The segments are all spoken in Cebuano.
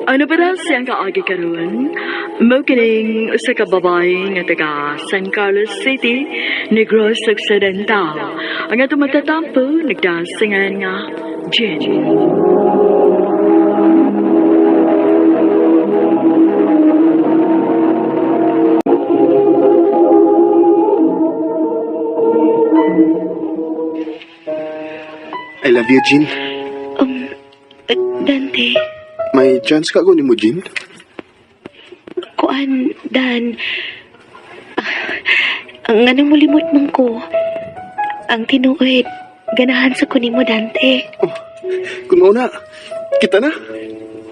Ano ba daw siyang kaagi karon? Mo kining usa ka babae nga taga San Carlos City, Negros Occidental. Ang atong matatampo nagdasingan nga Jen. I love you, Jean. Dante, May chance ka ko ni mo, Jean? Kuan, Dan. Ang anong mulimot man ko. Ang tinuod, ganahan sa kunin mo, Dante. Kung mauna, kita na.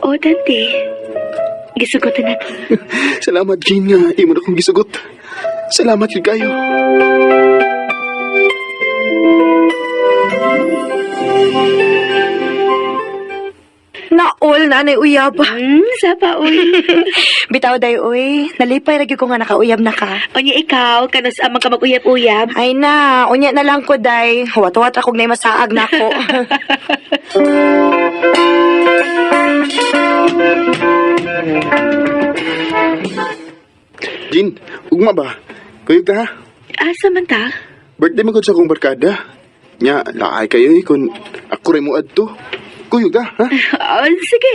O, Dante. Gisugotan na to. Salamat, Jean, nga imo na kong gisugot. Salamat yun kayo. Naol, nanay uyab. Sapa, uy. Bitaw day uy, nalipay ra gyud ko nga nakauyab na ka. Unya ikaw, kanos amang ka mag-uyab-uyab. Ay na, unya na lang ko day. Huwat-huwat akong nay masaag nako. Jean, ugma ba? Kuyog ta ha? Asa man ta? Birthday mo ko sa akong barkada. Nya, laay kayo eh, kung ako rin mo adto. Kuyog ta, ha? Oh, sige.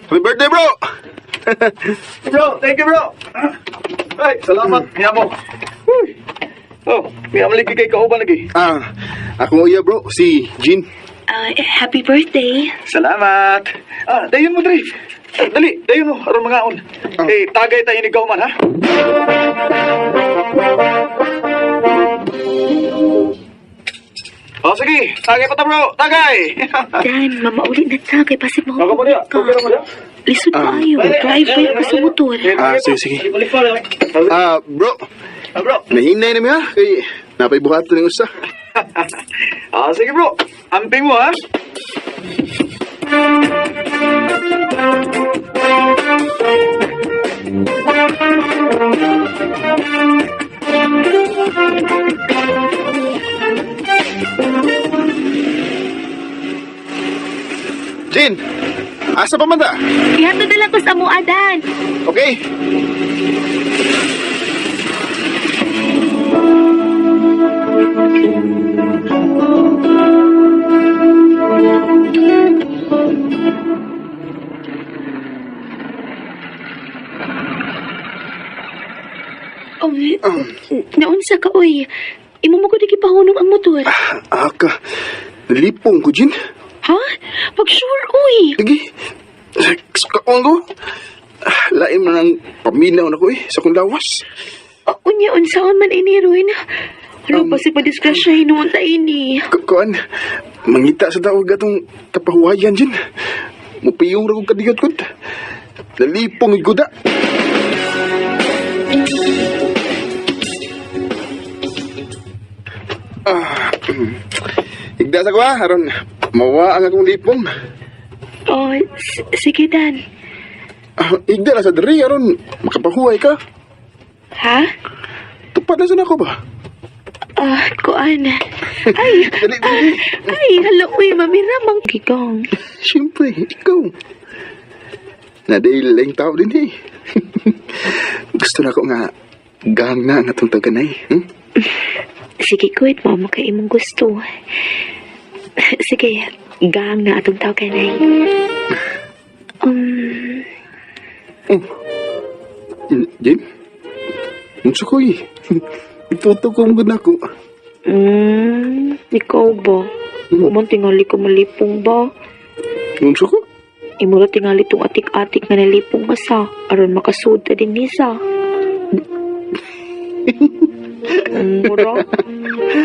Happy birthday, bro! Bro, thank you, bro. Ay, salamat. Niya mo. Uy. Oh, may amaligi kay kauban lagi. Ah, akong uya, bro, si Jean. Ah, happy birthday. Salamat. Ah, dayon mo dre. Dali, dayon mo aron mangaon. Ah. Eh, tagay tayo ni kauman ha. Oh, sige. Tagay pa ta, bro. Tagay. Dan, mamauli na ta kay pasig mo. Ako mo niya. Okay ra mo niya. Lisod Ah. pa ayo. Drive pa yung sa motor. Ah, sige, sige. Balik pa. Ah, bro, Ah, bro. nahinay na mi ha? Kay napay buhaton ng usa. Ah, sige, bro. Amping mo, ha? Jean, asa pa man ta? Ihatod na lang ko sa amoa, Dan. Okay. Oh, naunsa ka, oy. Imo mo ko di gipahunong ang motor. Aka, nalipong ko, Jean. Ha? Pag sure, oy. Lagi, sa kaon ko. Ah, lain man ang paminaw na ko eh, sa kong lawas. Oh, unya, unsaon man ini, Ruin. Ano pa si padisgrasya hinuon ta ini. Kuan, mangita sa tawag atong kapahuwayan, Jean. Mupiyong ra kong kadiyot ko. Nalipong ko da. Ah, higda sa ko ha, aron mawa ang akong lipong. Oh, sige, Dan. Ah, higda na sa diri aron makapahuway ka. Ha? Tupad na sa nako ba? Ah, kuan. Ay, Dali, dali. ay, hala, uy, mamira mang gigong. Siyempre, ikaw. Nadil lang tao din eh. Gusto na ko nga gang na ang atong taganay. Hmm? Sige, kuwit mo, kay imong gusto. Sige, gang na atong tao kanay. Oh. Jim? Unsa ko eh. Ituto ko mo na ko. Ikaw ba? Umang tingali ko malipong ba? Unsa ko? Imo ra tingali tong atik-atik nga nalipong ka sa aron makasud ta din nisa. Mura.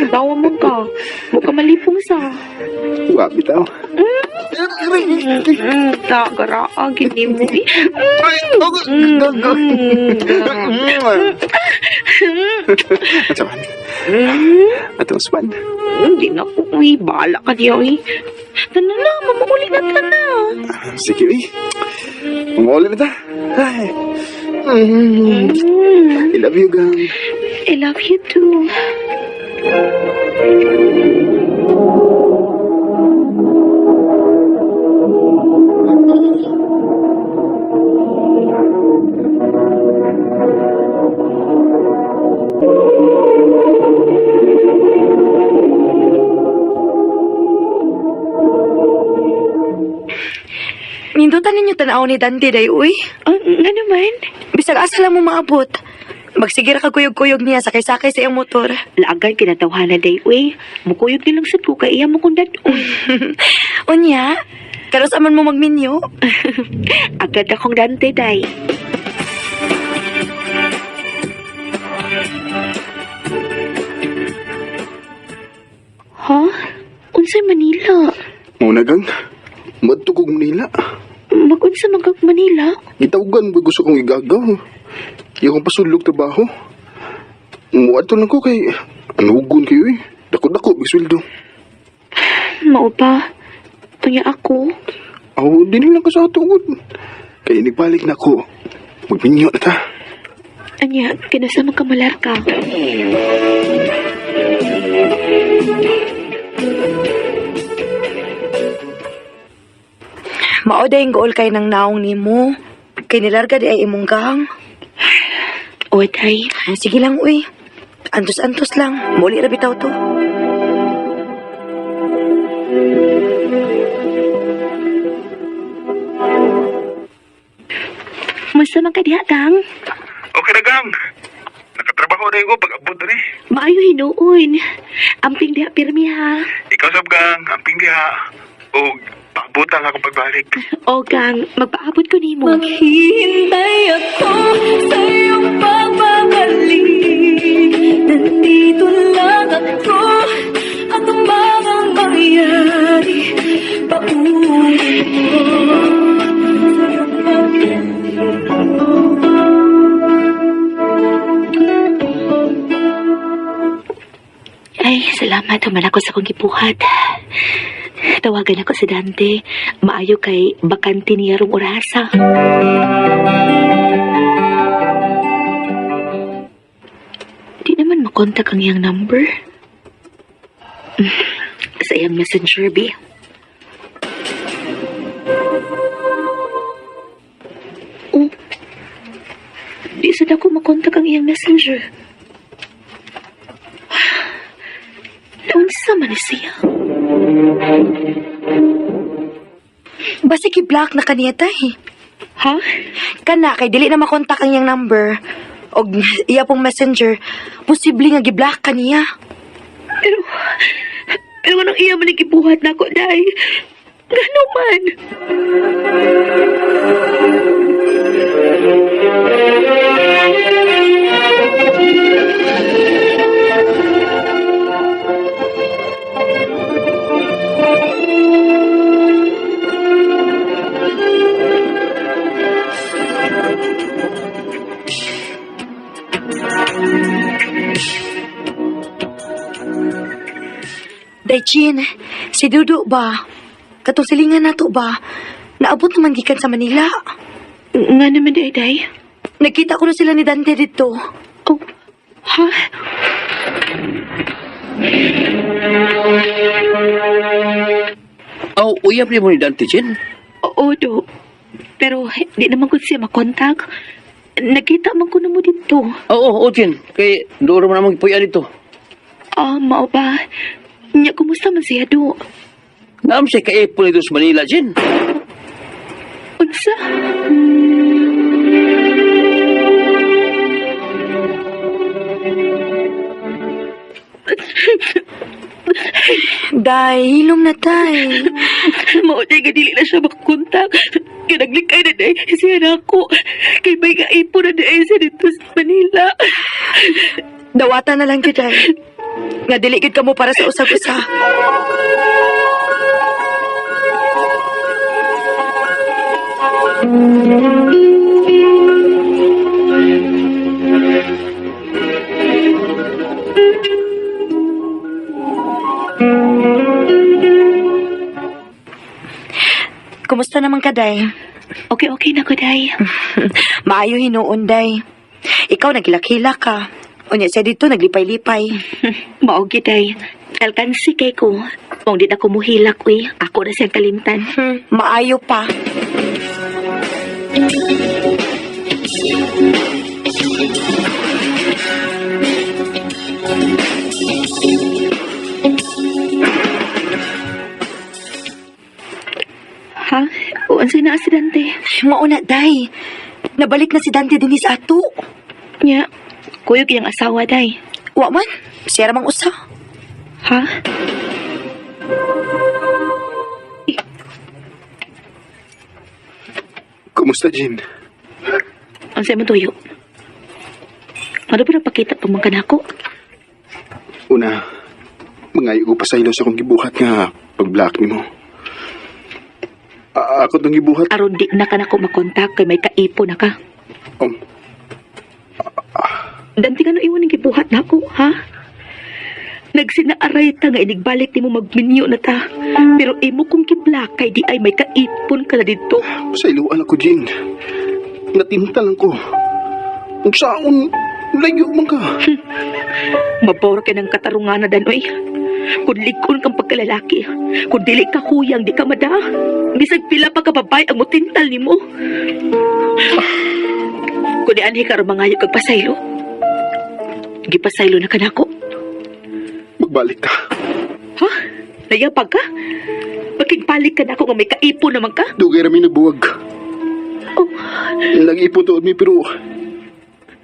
Tawa mo ka. Mo ka malipong sa. Wa bitaw. Ta garaa gini mo. Eh. Ay, oh, go, go. At man? Atong swan. Hindi na ko. Uy, bahala ka diya, uy. Tana na, mamauli na ta na. Sige, uy. Manguli na ta. Ay. I love you, gang. I love you too. Nindutan ninyo tanaw ni Dante day, uy. Oh, nga naman. Bisag asa lang mo maabot. Magsigira ka kuyog-kuyog niya sakay-sakay sa iyang motor. Laagan kinatawhana day, uy. Mukuyog nilang sad ko kay iya mo kong dad-on. Unya, karos aman mo magminyo. Agad akong Dante, day. Ha? Unsay Manila? Muna gang, madto kog Manila. Magunsa man kag Manila? Gitawgan ba gusto kong igagaw? Iya kong pasulog trabaho. Muadto lang ko kay anugon kayo eh. Dako-dako, bisweldo. Mao ba? Tunya ako. Aw, dili lang ka sa ato gud. Kay nagbalik na ako. Magminyo na ta. Anya, kinasa man ka malarka. Mao day gool kay nang naong nimo. Kay nilarga di ay imong gang. O, day. Ay, sige lang, uy. Antos-antos lang. Muli ra bitaw to. Musta man ka diha, Kang? Okay na gang. Nakatrabaho na ko pag abot diri. Maayo hinuon. Amping diha pirmi ha. Ikaw sab gang, amping diha. O paabot ang akong pagbalik. O, Kang, magpaabot ko nimo. Maghihintay ako sa iyong pagbabalik. Nandito lang ako at ang mga mangyari. Paulit mo sa iyong pag- Ay, salamat. Human ako sa kong gibuhat. Tawagan ako si Dante. Maayo kay bakante niya rong orasa. Di naman makontak ang iyang number. Sa iyang messenger, B. Oh, di sad ako makontak ang iyang messenger. Naunsa man ni siya? Basta gi-block na kaniya tay. Ha? Kana kay dili na makontak ang iyang number og iya pong messenger. Posible nga gi-block kaniya. Pero, pero anong iya man ang gibuhat na ako, day? Gano man? Daychin, si Dudu ba? Katong silingan nato ba? Naabot naman gikan sa Manila. Nga naman, day, day. Nagkita ko na sila ni Dante dito. Oh, ha? Aw, uyab ni mo ni Dante Chin. Oo, do. Pero di naman ko siya makontak. Nagkita man ko na mo dito. Oo, oo, Chin. Kay doon mo namang ipuyan dito. Ah, mao ba? Nya, kumusta man siya, do? Naam siya kaipon dito sa Manila, Chin. Unsa? Day, hilom na tay. Mao day nga dili na siya makakontak. Kaya naglikay na day siya na ako. Kay may kaipon na day siya dito sa Manila. Dawata na lang gyud day. Nga dili gyud kamo para sa usag-usa. Kumusta naman ka, Day? Okay, okay na ko, day. Maayo hinuon, Day. Ikaw nagilak-hilak ka. Unya siya dito naglipay-lipay. Mao gyud ay. Alkansi kay ko. Kung di na ko muhilak, uy. Ako na siyang kalimtan. Maayo pa. Ha? O, unsay na si Dante? Mao na, day. Nabalik na si Dante dinhi sa ato. Nya, kuyog iyang asawa, day. Wa man, siya ra mang usa. Ha? Kumusta, Jean? Unsay man tuyo? Ano ba napakita pa man kanako? Una, mangayo ko pasaylo sa akong gibuhat nga pag-block nimo. Ako tong gibuhat. Aron di na kanako makontak kay may kaipo na ka. Dante nga no iwan ang gibuhat nako, ha? Nagsinaaray ta nga inigbalik nimo magminyo na ta. Pero imo kong kibla kay di ay may kaipon ka na didto. Pasayloan ako, Jean. Natinta lang ko. Ug saon, layo man ka. Mabor ka ng katarungan na danoy. Kung likon kang pagkalalaki, kung dili ka huyang, di ka mada. Bisag pila pa ka babay ang mutintal nimo. Kung di anhi ka rumangayo kag pasaylo, gipasaylo na ka nako. Magbalik ka. Ha? Nayapag ka? Makigpalik ka nako nga may kaipon naman ka? Dugay rami nagbuwag. Oh, Nag-ipon tuod mi pero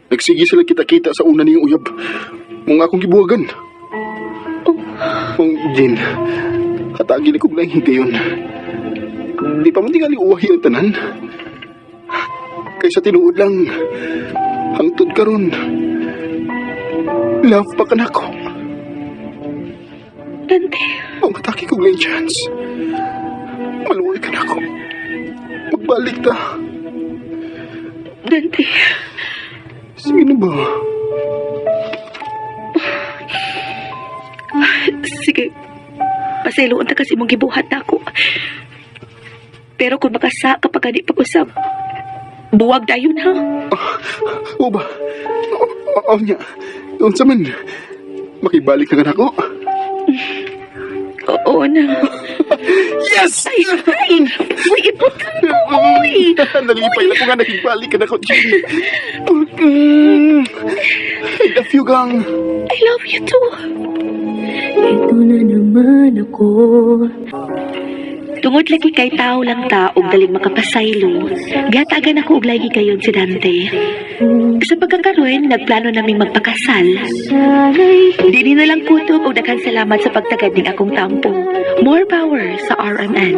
nagsige sila kita-kita sa una niyong uyab. Mga akong gibuwagan. Oh. Kung Jean, hatagin ko lang higayon. Di pa man tingali uwahi ang tanan. Kaysa tinuod lang, hangtod karon. Love pa ka nako. Dante. Ang hatagi kong lang chance. Maluoy ka nako. Magbalik ta. Dante. Sige na ba? Sige. Pasayloon ta kasi mong gibuhat na ako. Pero kung makasa kapag di pag-usab, buwag dayon ha. O ba? Oo niya. Unsa man. Makibalik na ka nako. Oo na. Yes! Ay, ay! Uy, iputang ko, uy! Nalipay na ko nga nakibalik ka nako, Jean. I love you, gang. I love you too. Ito na naman ako. Tungod lagi kay tao lang ta og daling makapasaylo, gatagan ako og lagi kayon si Dante. Sa pagkakaroon, nagplano naming magpakasal. Sana'y Dili na lang kutob og daghan salamat sa pagtagad ning akong tampo. More power sa RMN.